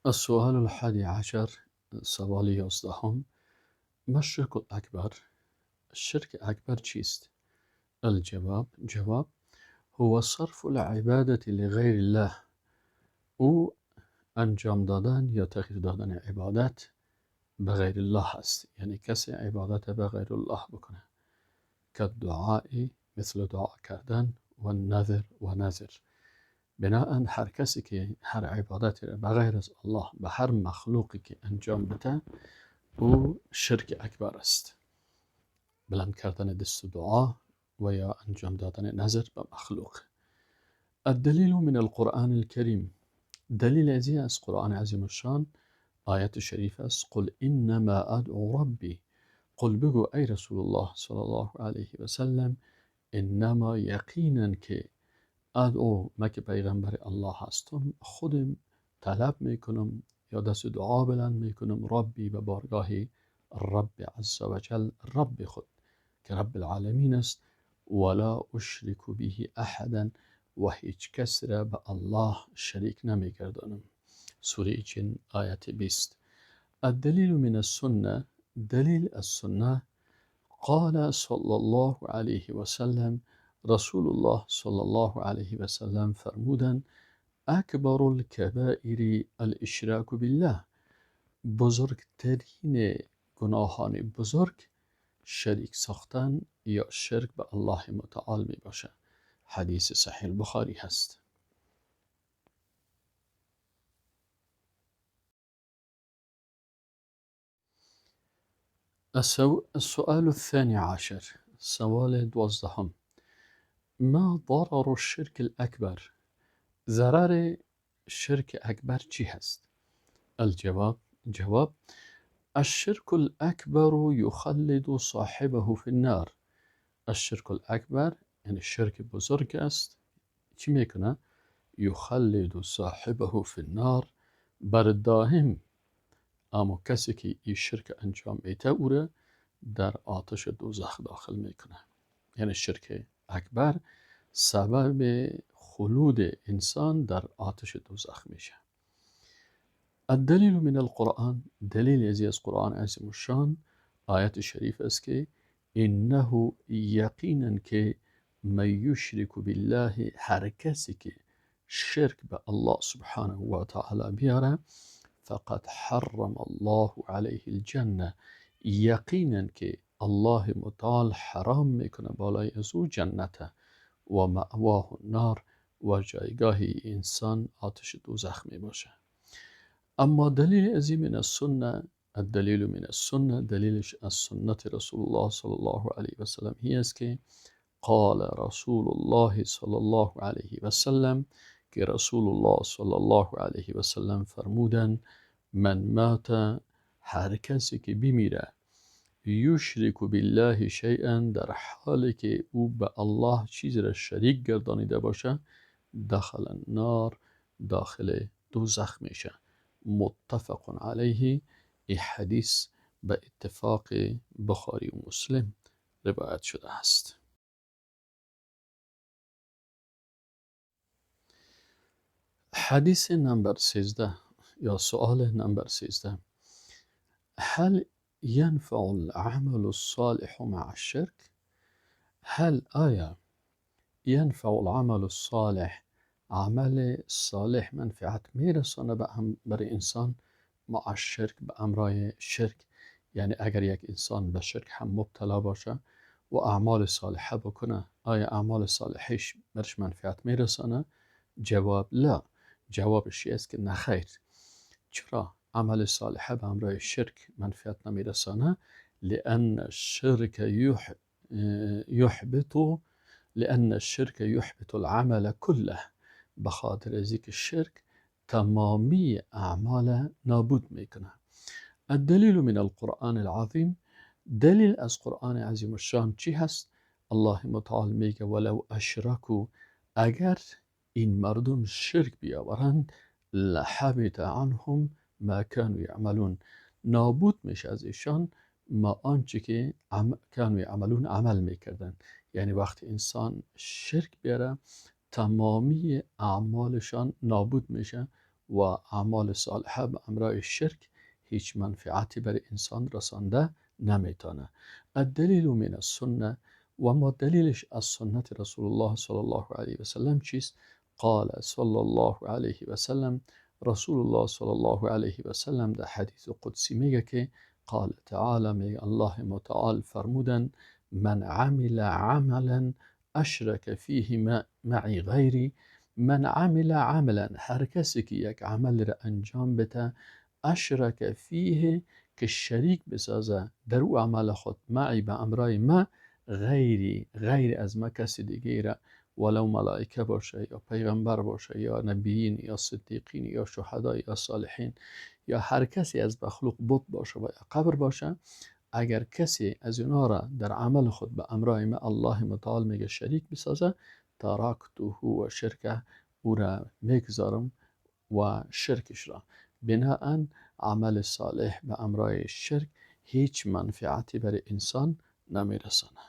السؤال الحادي عشر، سوال 11. ما الشرك الأكبر؟ الشرك أكبر چیست؟ الجواب، جواب: هو صرف العبادة لغير الله، او انجام دادن یا تغییر دادن عبادت به غیر الله است، یعنی کسی عبادت به غیر الله بکنه، كالدعاء، مثل دعا کردن، و نذر و نذر. بناء هر کسی که هر عبادت را به غیر از الله به هر مخلوقی که انجام بده، او شرک اکبر است. بلند کردن دست دعا و یا انجام دادن نذر به مخلوق. الدلیل من القرآن الكريم، دلیل ازی از قرآن عظیم الشان آیت شریف است: قل انما ادعو ربی، قل بگو ای رسول الله صلی الله علیه و سلم، انما یقینا که، ادعو ما که پیغمبر الله هستم، خودم طلب میکنم یا دست دعا بلند میکنم، ربی به بارگاه رب عز وجل، رب خود که رب العالمین است، ولا اشرک به احدا، و هیچ کس را به الله شریک نمیگردانم. سوره جن آیت 20. الدلیل من السنة، دلیل السنة: قال صلى الله عليه وسلم، رسول الله صلى الله عليه وسلم فرمودن: اکبر الكبائر الاشراک بالله، بزرگترین گناهان بزرگ شریک ساختن یا شرک به الله متعال می باشه. حدیث صحیح البخاری هست. السؤال الثاني عشر، سوال 12. ما ضرر الشرك الأكبر؟ ضرر شرک اکبر چی هست؟ الجواب، جواب: الشرك الأكبر يخلد صاحبه في النار. الشرك الأكبر یعنی شرک بزرگ است، چی میکنه؟ يخلد صاحبه في النار، بر دائم اما کسی که این شرک انجام میده او را در آتش دوزخ داخل میکنه. یعنی شرک اکبر سبب خلود انسان در آتش دوزخ میشه. الدلیل من القرآن، دلیل ازی از قرآن عظیم الشان آیت شریف است که انه یقینا که من یشرک بالله، هر کسی که شرک به الله سبحانه و تعالی بیاره، فقد حرم الله علیه الجنه، یقینا که الله متعال حرام میکنه بالای از او جنته، و مأواه النار، و جایگاه انسان آتش دوزخ می باشه. اما دلیل ازی من السنه، الدلیل من السنه، دلیلش از سنت رسول الله صلی الله علیه و سلم هی است که قال رسول الله صلی الله علیه و سلم، که رسول الله صلی الله علیه و سلم فرمودن: من مات، هر کسی که بمیره، یشرک بالله شیئا، در حالی که او به الله چیزی را شریک گردانیده باشه، دخل النار، داخل دوزخ میشه. متفق علیه، این حدیث به اتفاق بخاری و مسلم روایت شده است. حدیث نمبر 13 یا سؤال نمبر 13. هل ينفع العمل الصالح مع الشرك؟ هل آیا ينفع العمل الصالح، عمل صالح منفعت میرسانه به هم برای انسان، مع الشرك، به امرای شرک؟ یعنی اگر یک انسان به شرک هم مبتلا باشه و اعمال صالحه بکنه، آیا اعمال صالحش برش منفعت میرسانه؟ جواب لا، جوابش است که نه خیر. چرا عمل صالحه به همراه شرک منفعت نمیرسانه؟ لأن الشرك يحبط، لأن الشرك يحبط العمل كله، بخاطر از اینکه شرک تمامی اعمال نابود میکنه. الدلیل من القرآن العظیم، دلیل از قرآن عظیم الشان چی هست؟ الله متعال میگه ولو اشرکو، اگر این مردم شرک بیاورند، لحبط عنهم ما كانوا یعملون، نابود میشه از ایشان ما آنچه که كانوا یعملون عمل میکردن. یعنی وقتی انسان شرک بیاره تمامی اعمالشان نابود میشه و اعمال صالحه به امرای شرک هیچ منفعتی برای انسان رسانده نمیتونه. الدلیل من السنه، و ما دلیلش از سنت رسول الله صلی الله علیه و سلم چیست؟ قال صلی الله علیه و سلم، رسول الله صلی الله علیه و سلم در حدیث قدسی میگه که قال تعالی، میگه الله متعال فرمودن من عمل عملا اشرک فیه معی غیری. من عمل عملا، هر کسی که یک عمل را انجام بده، اشرک فیه که شریک بسازه در او عمل خود، معی به امرای ما، غیری غیر از ما کسی دیگه را، ولو ملائکه باشه یا پیغمبر باشه یا نبیین یا صدیقین یا شهدا یا صالحین یا هر کسی از مخلوق بت باشه و قبر باشه، اگر کسی از اونا را در عمل خود به امرای ما الله متعال میگه شریک بسازه، ترکته و شرکه، او را میگذارم و شرکش را. بناءً عمل صالح به امرای شرک هیچ منفعتی برای انسان نمیرسانه.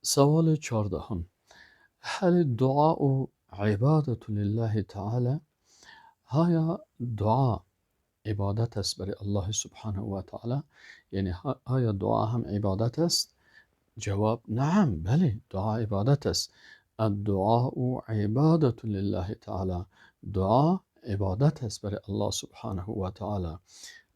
سوال 14، هل الدعاء عبادة لله تعالی؟ آیا دعا عبادت است برای الله سبحانه و تعالی؟ یعنی آیا دعا هم عبادت است؟ جواب نعم، بله، دعا عبادت است. الدعاء عبادة لله تعالی، دعا عبادت است برای الله سبحانه و تعالی.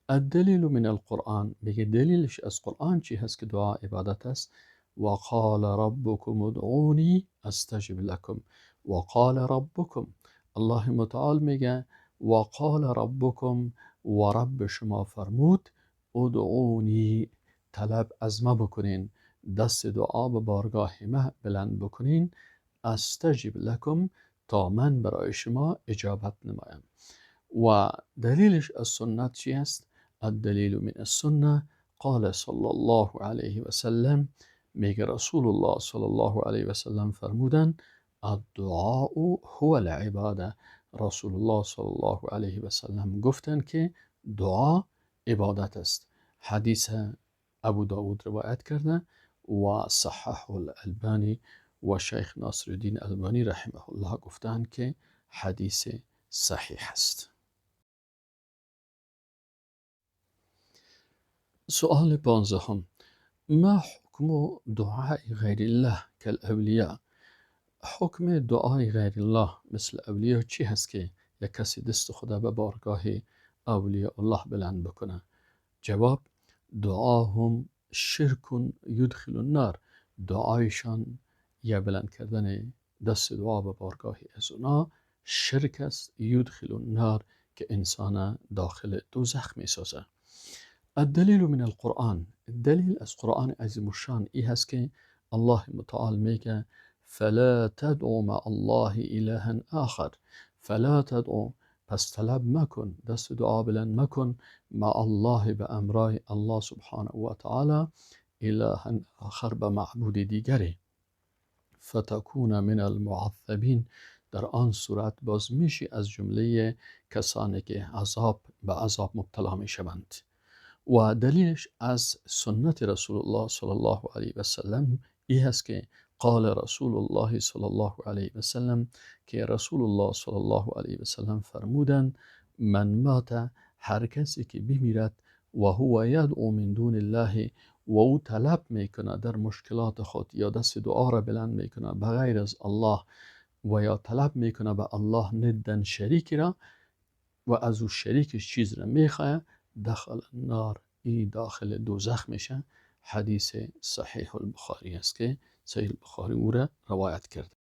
الدلیل من القرآن، میگه دلیلش از قرآن چی هست که دعا عبادت است؟ وقال ربكم ادعوني استجب لكم. وقال ربكم، الله متعال میگه وقال ربكم، و رب شما فرمود ادعونی، طلب از ما بکنین، دست دعا به بارگاه ما بلند بکنین، استجب لكم، تا من برای شما اجابت نمایم. و دلیلش از سنت چی است؟ الدلیل من السنه قال صلی الله علیه و سلم، میگه رسول الله صلی الله علیه و سلم فرمودن الدعاء هو العباده. رسول الله صلی الله علیه و سلم گفتن که دعا عبادت است. حدیث ابو داود روایت کرده و صححه الالبانی و شیخ ناصرالدین البانی رحمه الله گفتن که حدیث صحیح است. سؤال 15، ما حکم دعاء غیر الله كالأولیاء؟ حکم دعای غیر الله مثل اولیاء چی هست که یک کسی دست خدا به بارگاه اولیاء الله بلند بکنه؟ جواب دعاهم شرک یدخل النار، دعایشان یا بلند کردن دست دعا به بارگاه از اونا شرک است، یدخل النار، که انسان داخل دوزخ می سازه. الدلیل من القرآن، دلیل از قرآن عظیم الشان ای هست که الله متعال میگه فلا تدعو مع الله إلها آخر. فلا تدعو، پس طلب مکن، دست دعا بلند مکن، مع الله به امرای الله سبحانه و تعالی، إلها آخر به معبود دیگری، فتکون من المعذبین، در آن صورت باز میشی از جمله کسانی که عذاب به عذاب مبتلا میشوند. و دلیلش از سنت رسول الله صلی الله علیه و سلم ای هست که قال رسول الله صلی الله علیه و سلم، که رسول الله صلی الله علیه و سلم فرمودن من مات، هر کسی که بمیرد، و هو یدعو من دون الله، و او طلب میکنه در مشکلات خود یا دست دعا را بلند میکنه بغیر از الله، و یا طلب میکنه به الله ندن شریکی را، و از او شریکش چیز را میخواه، دخل النار، ای داخل دوزخ میشه. حدیث صحیح البخاری است که صحیح البخاری او را روایت کرده.